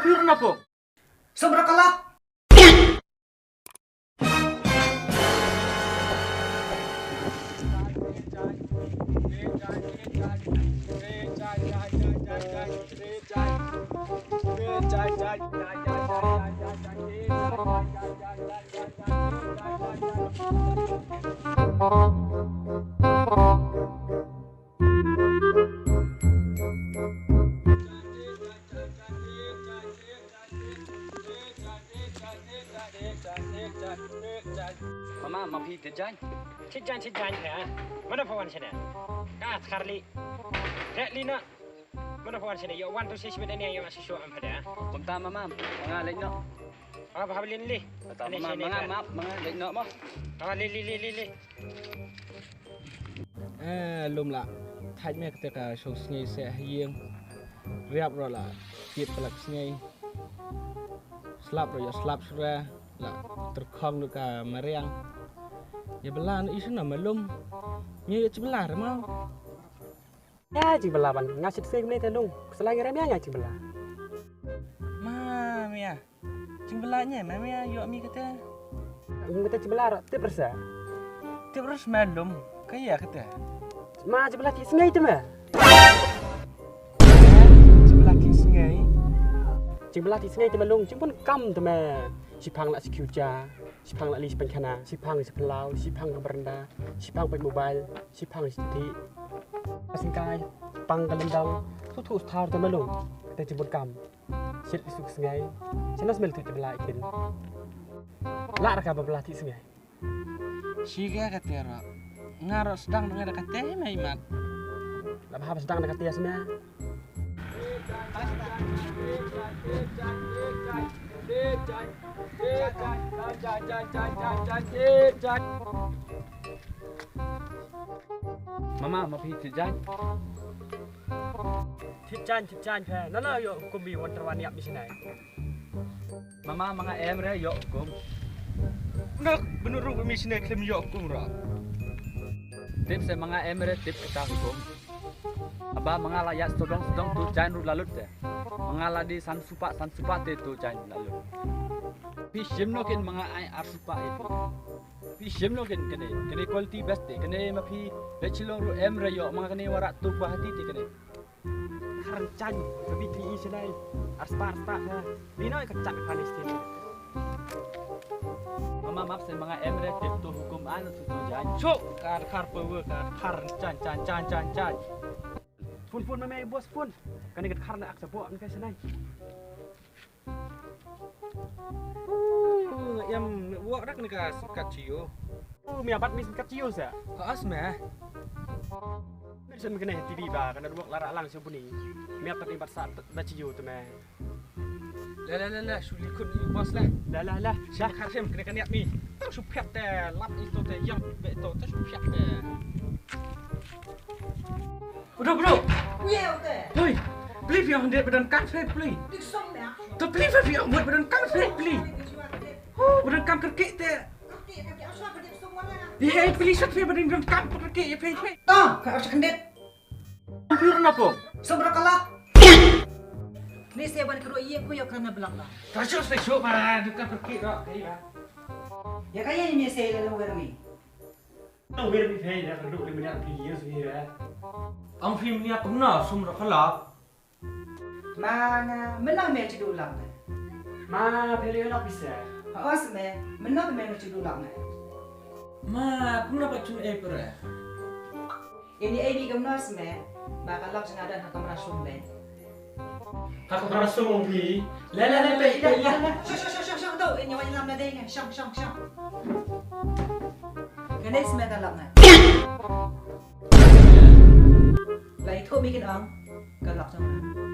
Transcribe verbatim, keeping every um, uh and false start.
Pur na pung. Sumra kalak. Mama, ma phi thied jaiñ? Thied jaiñ, thied jaiñ, ha? Mano pha wan shane? Ka tharli. Tharli na. Mano pha wan shane? Ïoh wan tu shi shibit ne ïoh shi shu am phada. Kumta mama, ma nga leit noh. Ah, ba haba lin li. Kumta mama, ma nga map, ma nga leit noh mo. Ah, li li li li li. Eh, lum la. Thait me kata ka shong sngi se ha ïing. Riap ro la. Tiep palak sngi. Slap ro ya slap sura. La terkhong du ka mariang. Ya bela na isu na malum. Ngi ya cibela re mau. Ya cibela ban. Nga sit sngi ni te lung. Selai ngi rem ya nga cibela. Ma mia. Cibela nya ma mia ïoh mi kata. Ung kata cibela ro tip rasa. Tip rasa malum. Kaya kata. Ma cibela ti sngi te ma. Cibela ti sngi. Cibela ti sngi te ma lung, cibun kam te ma. Shipang la security, shipang la li shipang khana, shipang shipang lau, shipang ka beranda, shipang pek mobile, shipang shiti. Singkai, pang ka lendang, tu tu star te ma lung, te cibun kam. Shit isuk sngi, shana smel tu cibela ikin. La raka babela ti sngi. Shi ka kate ro. Nga ro sdang nga da kate mai mat. Laba haba sdang da kate sna. Mama, ma phi thied jaiñ? Thied jaiñ, thied jaiñ phe. Nala ïoh hukum bi wan terwan ïap mi sinai. Mama, ma nga em re ïoh hukum. Nga bynrung ba mi sne khlem ïoh hukum ra. Tip se ma nga em re tip kata hukum. Haba ma nga la ïa sdong sdong tu jaiñ ruh la lut te. Ma nga la dei san spah san spah te tu jaiñ la lut. Phi shim noh kin ma nga ai ar spah ïa phi. Phi shim noh kin kane, kane quality best te. Kane ma phi leit Shillong ruh em re ïoh, ma nga kane Warat tu Guwahati te kane. Kharn jaiñ, ka bit ni i shalai. Ar spah, ar spah ha. Ni noi ka chak ka ni stin. Mama map se ma nga em re tip tu hukum an tu tu jaiñ. Chok, ka khar pe we ka kharn jaiñ, jaiñ, jaiñ, jaiñ, jaiñ. Phone, phone, ma me boss phone. Kane ka khar na ak sa bo an ka shalai. Em, wak dak ni ka sim card Jio. Oh, mi abat mi sim card Jio sa. Ha as me. Mir sem kene T V ba kana wak lara lang sempuni. Mi abat ni bat sa da Jio tu me. La la la la, shu likut ni bos la. La la la. Sha khar sem kene kene mi. Shu phet te lap ito te yang be to te shu phet te. Bro, bro. Uye, oke. Hoi. Pli phi ong hynrei ba don kam phi pli. Dik som ya. To pli phi phi ong ba don kam phi pli. Ba don kam kyrkieh te. Kyrkieh, kyrkieh, aswa kyrkieh som wala. Ye, pli sat phi ba don kam kyrkieh ye phi phi. Ah, ka aswa kyrkieh. Phi na pung. Som ra kalak. Ni se ban kru ye ku yo kana belak la. Ka shu se shu ba don kam kyrkieh ro. Ya ka ye ni se le wer mi. Nang wir mi phei da ka duk le menya phi years ni da. Ang phi menya kumna sum ra khala. Ma nga menang me chidu lang me. Ma phei le nak bisa. Os me menang me chidu lang me. Ma kumna ba chun e pre. Ini e bi kumna os me. Ma ka lak jngadan ha kamra sum me. Ka ka para song ong phi. La la la la la. Shong shong shong shong shong to. Ini wani lam na dei ngai. Shong shong shong. Kane sma ka lak ngai. La itu mi kin ong. Ka lak shong.